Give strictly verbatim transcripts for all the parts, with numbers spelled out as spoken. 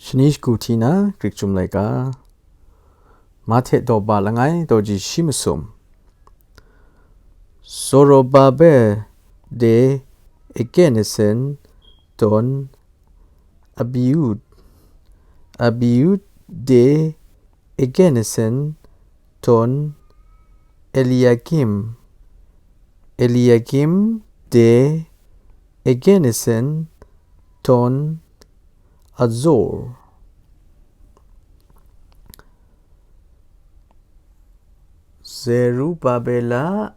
Shani shagu hti na Grik Chyum Laika. Mahte daw ba langai daw ji shi masum. Zorobabel de Ekenesen ton Abiud. Abiud de Ekenesen ton Eliakim. Eliakim de Ekenesen ton Azor. Zerubabela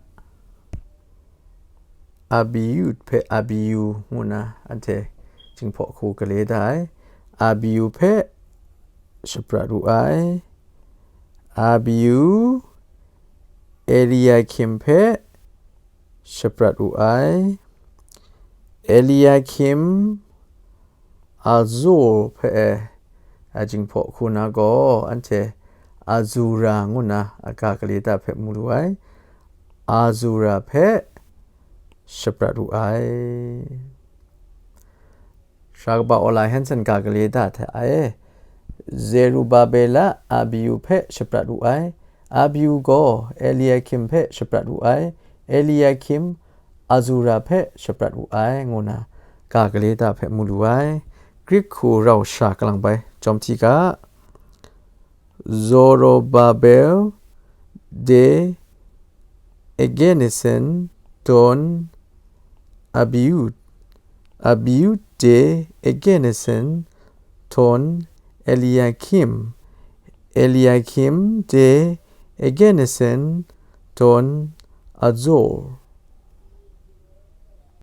Abiud hpe Abiyu ngu na anhte jinghpaw hku gale da ai. Abiyu hpe shaprat wu ai. Abiyu Eliakim hpe shaprat wu ai. Eliakim Azor hpe a jinghpaw hku na gaw anhte Azura ngu na a ga gale da hpe mu lu ai. Azura hpe shaprat wu ai. Sara kaba Ola Hanson ga gale da hte ai. Zerubabela Abiyu hpe shaprat wu ai. Abiyu gaw Eliakim hpe shaprat wu ai. Eliakim Azura hpe shaprat wu ai ngu na ga gale da hpe mu lu ai. Grik hku rau sha kalang bai jawm hti ga. Zorobabel de Egenesen ton Abiud. Abiud de Egenesen ton Eliakim. Eliakim de Egenesen ton Azor.